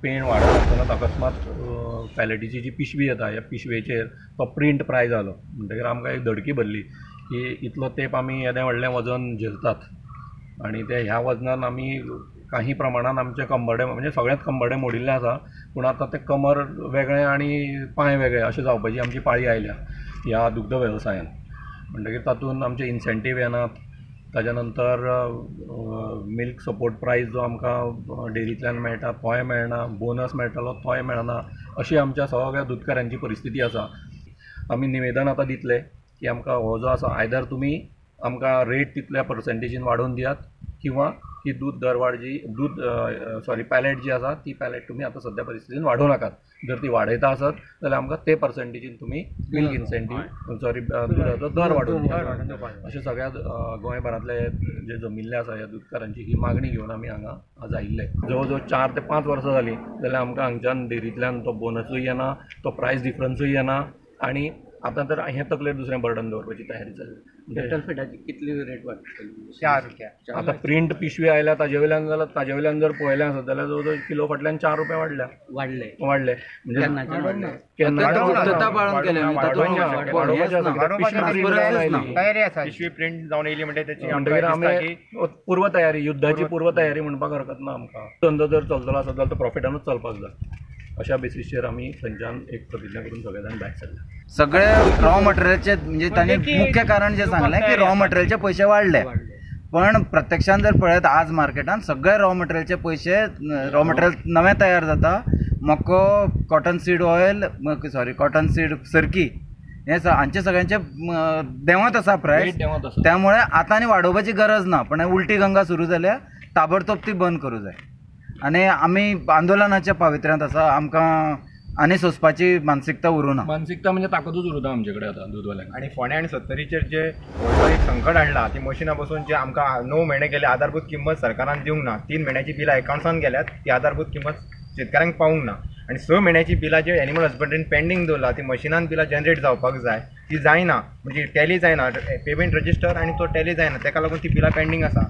पेण वाडत आसतनाच अकस्मात पॅलेटीची जी पिशवी येता, ह्या पिशवेचेर तो प्रिंट प्रायज जालो म्हणटकीर आमकां एक धडकी भरली की इतलो तेंप आमी येदें व्हडलें वजन झेलतात आनी ते ह्या वजनान आमी काही प्रमाणान आमचें कंबरडे म्हणजे सगळेंच कंबरडे मोडिल्लें आसा, पूण आतां तें कमर वेगळें आनी पांय वेगळे अशें जावपाची आमची पाळी आयल्या ह्या दुग्ध वेवसायान. म्हणटकीर तातूंत आमचे इन्सेंटीव येनात, ताज्या नंतर मिल्क सपोर्ट प्रायस जो आमकां डेरींतल्यान मेळटा तोय मेळना, बोनस मेळटालो तोय मेळना, अशी आमच्या सगळ्या दुदकारांची परिस्थिती आसा. आमी निवेदन आतां दितले की आमकां हो जो आसा आयदर तुमी आमकां रेट तितल्या पर्संटेजीन वाडोवन दियात किंवा ही दूद दरवाड जी दूद सॉरी पॅलेट जी आसा ती पॅलेट तुमी आतां सद्या परिस्थितीन वाडोवं नाकात. जर ती वाडयता आसत जाल्यार आमकां ते पर्संटेजीन तुमी मिल्क इन्सेंटीव सॉरी दुदाचो दर वाडोवन दियात. अशें सगळ्या गोंयभरांतले जे जमिल्ले आसा ह्या दुदकारांची ही मागणी घेवन आमी हांगा आज आयिल्ले. जवळ जवळ 4 ते 5 वर्सां जालीं जाल्यार आमकां हांगच्यान डेरींतल्यान तो बोनसूय येना, तो प्रायस डिफरन्सूय येना आनी आतां तर हें तकलेर दुसरें बर्डन दवरपाची तयारी जाली. कॅटल फिडाची कितली रेट वाडटली? 4 रुपया. आतां प्रिंट पिशवी आयल्या ताजे वयल्यान जाल्यार ताजे वयल्यान जर पळयलें आसत जाल्यार जवळ जवळ किलो फाटल्यान 4 रुपया वाडल्या. वाडले वाडले पिशवी प्रिंट जावन येयली म्हणजे त्याची म्हणटकीर आमी पूर्वतयारी, युद्धाची पूर्वतयारी म्हणपाक हरकत ना. आमकां धंदो जर चलतलो आसत जाल्यार तो प्रॉफिटानूच चलपाक जाय. अशा बेसिसचेर आमी थंयच्यान एक प्रतिज्ञा करून सगळे जाण भायर सरले. सगळे रॉ मटेरियलचे म्हणजे तांणी मुख्य कारण जे सांगलें की रॉ मटेरियलचे पयशे वाडले, पण प्रत्यक्षान जर पळयत आज मार्केटान सगळे रॉ मटेरियलचे पयशे, रॉ मटेरियल नवें तयार जाता, मको, cotton seed oil, sorry cotton seed सरकी, हे हांचे सगळ्यांचे देंवत आसा प्रायस, त्यामुळे आतां आनी वाडोवपाची गरज ना. पण उलटी गंगा सुरू जाल्या, ताबडतोब ती बंद करूं जाय. आनी आमी आंदोलनाच्या पावित्र्यांत आसा, आमकां आनी सोंसपाची मानसिकता उरूं ना. मानसिकता म्हणजे ताकदूच उरता आमचे कडेन आतां दूदवाल्यांक. आनी फोंड्या आनी सत्तरीचेर जे व्हडलो एक संकट हाडला ती मशिनां बसून जे आमकां 9 म्हयने गेले आधारभूत किंमत सरकारान दिवंक ना, 3 म्हयन्याची बिलां एकावंट्सान गेल्यात ती आधारभूत किंमत शेतकाऱ्यांक पावूंक ना, आनी 6 म्हयन्याची बिलां जे एनिमल हजबंड्रीन पेंडींग दवरला ती मशिनान बिलां जनरेट जावपाक जाय, ती जायना, म्हणजे टॅली जायना, पेमेंट रजिस्टर आनी तो टॅली जायना, ताका लागून ती बिलां पेंडींग आसा.